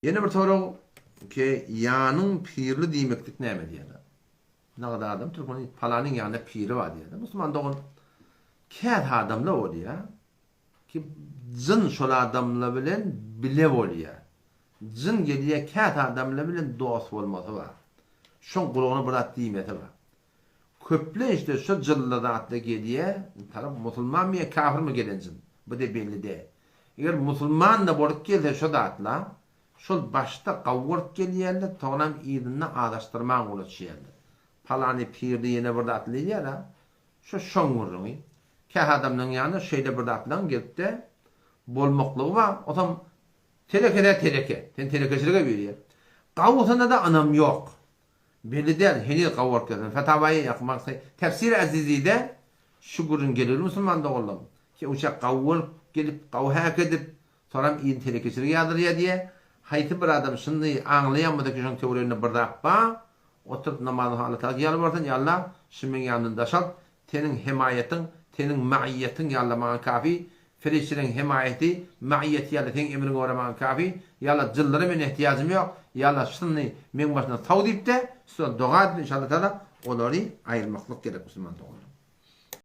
Ýene bir sorag ki ýanyň pirli diýmeklik näme diýýärler. Nagada adam türkmeniň palanyň ýanynda piri bar diýýärler. Musulman dogan käte adamlar bolýar ki jyn şol adamlar bilen bile bolýar. Jyn gelýär käte adamlar bilen dost bolmasy bar. Şoň gulagyna bir zat diýmesi bar. Köplençde şo jynly zatlar gelýär, tarap musulmanmy ýa kafirmi gelen jyn, bu-da belli däl. Eger musulman-da bolup gelse şo zatlar, şol başda gawy bolup gelýärler, soňram yzynda azaşdyrmaga ulaşýarlar. Palany pirdi ýene bir zat diýýär-ä, şo şoň gürrüňi. Käte adamlaryň ýanyna şeýle bir zatlaryň gelip-de bolmaklygy bar, osam teleke-dä teleke, sen telekeçilige birýär. Gawusyna-da ynam ýok. Belli däl, heniz gawy bolup gelsin. Fetawaýy ýa maksy Tefsiri Azizide şu gürrüň gelir musulman doganlarym. Ki uçak gawy bolup gelip, gawy häk edip, soram yzyny telekeçilik ýazdyrýar diýýär. Haýsy bir adam şuny aňlaýan bolsa ki şoň töwereginde bir zat bar, oturyp namazyny Alla Tagala ýalbarsyn, Ýa Allah, şuny meň ýanymdan daşalt, Seniň hemaýatyň, Seniň maýýatyň ýa Alla maňa kafi, Perişdeleriň hemaýaty, maýýaty ýa Alla Seň emriňe görä maňa kafi, ýa Alla jynlara meniň ehtiýajym ýok, ýa Alla şuny meň başymdan saw diýip-de, üstüne doga edip inşallah taala olary aýyrmaklyk gerek musulman doganlar.